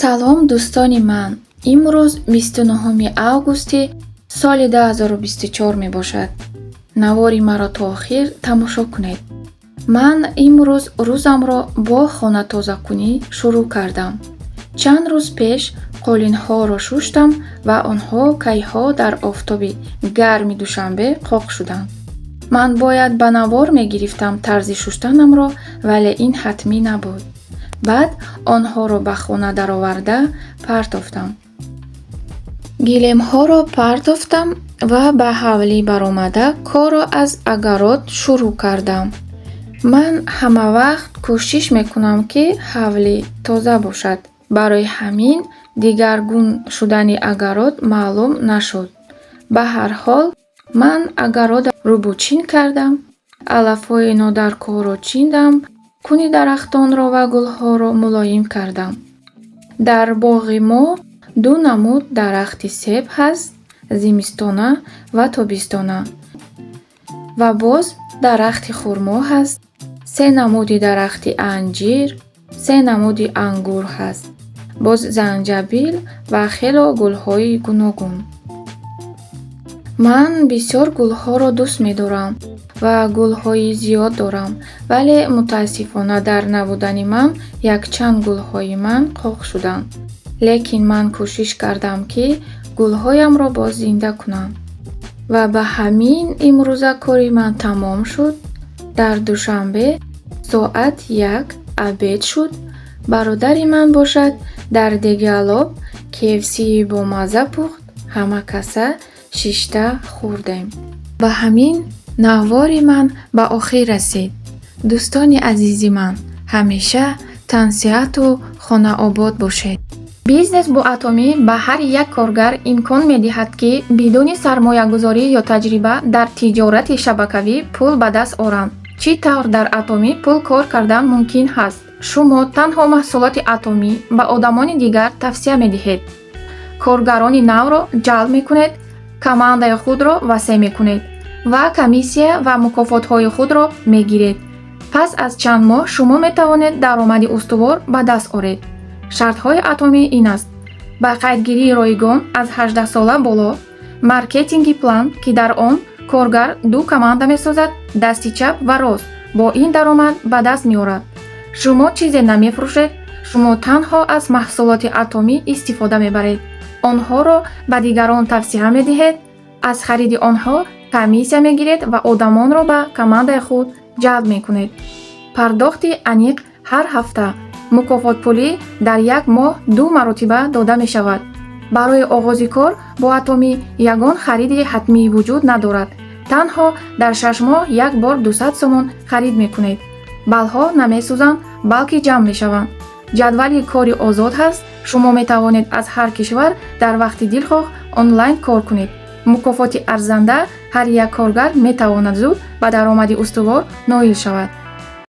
Салом, дӯстони ман! Имрӯз 29 августи соли 2024 мебошад. Навори маро то охир тамошо кунед. Ман имрӯз рӯзамро бо хонатозакунӣ шурӯъ кардам. Чанд рӯз пеш қолинҳоро шуштам ва онҳо кайҳо дар офтоби гарми Душанбе қоқ шуданд. Ман бояд ба навор мегирифтам тарзи шуштанамро, вале ин ҳатмӣ набуд. Баъд онҳоро ба хона дароварда партофтам. Гилемҳоро партофтам ва ба ҳавлӣ баромада, корро аз огород шурӯъ кардам. Ман ҳамавақт кӯшиш мекунам, ки ҳавлӣ тоза бошад. Барои ҳамин дигаргун шудани огород маълум нашуд. Ба ҳар ҳол, ман огородро рӯбучин кардам, алафҳои нодаркорро чиндам, куни дарахтонро ва гулҳоро мулоим кардам. Дар боғи мо ду намуд дарахти себ ҳаст: зимистона ва тобистона. Ва боз дарахти хурмо ҳаст, се намуди дарахти анҷир, се намуди ангур ҳаст, боз занҷабил ва хело гулҳои гуногун. Ман бисёр гулҳоро дӯст медорам ва гулҳои зиёд дорам, вале мутаассифона дар набудани ман якчанд гулҳои ман қоқ шуданд. Лекин ман кӯшиш кардам, ки гулҳоямро боз зинда кунам. Ва ба ҳамин имрӯза кори ман тамом шуд. Дар Душанбе соат 1 обед шуд. Бародари ман бошад, дар деги алоб KFC-и бомазза пухт, ҳама каса шишта хӯрдем. Ба ҳамин навори ман ба охир расид. Дӯстони азизи ман, ҳамеша тансиҳату хонаобод бошед. Бизнес бо Атомӣ ба ҳар як коргар имкон медиҳад, ки бидуни сармоягузорӣ ё таҷриба дар тиҷорати шабакавӣ пул ба даст оранд. Чӣ тавр дар Атомӣ пул кор кардан мумкин ҳаст? Шумо танҳо маҳсулоти Атомӣ ба одамони дигар тавсия медиҳед, коргарони навро ҷалб мекунед, командаи худро васеъ мекунед ва комиссия ва мукофотҳои худро мегиред. Пас аз чанд моҳ шумо метавонед даромади устувор ба даст оред. Шартҳои Атомӣ ин аст: ба қайдгирии ройгон аз 18 сола боло, маркетинги план, ки дар он коргар ду команда месозад, дасти чап ва рост, бо ин даромад ба даст меорад. Шумо чизе намефурӯшед, шумо танҳо аз маҳсулоти Атомӣ истифода мебаред, онҳоро ба дигарон тавсия медиҳед, аз хариди онҳо комиссия мегиред ва одамонро ба командаи худ ҷалб мекунед. Пардохти аниқ ҳар ҳафта, мукофотпулӣ дар як моҳ ду маротиба дода мешавад. Барои оғози кор бо Атомӣ ягон хариди ҳатмӣ вуҷуд надорад. Танҳо дар 6 моҳ як бор 200 сомон харид мекунед. Баллҳо намесӯзанд, балки ҷамъ мешаванд. Ҷадвали кори озод ҳаст. Шумо метавонед аз ҳар кишвар дар вақти дилхоҳ онлайн кор кунед. Мукофоти арзанда: ҳар як коргар метавонад зуд ба даромади устувор ноил шавад.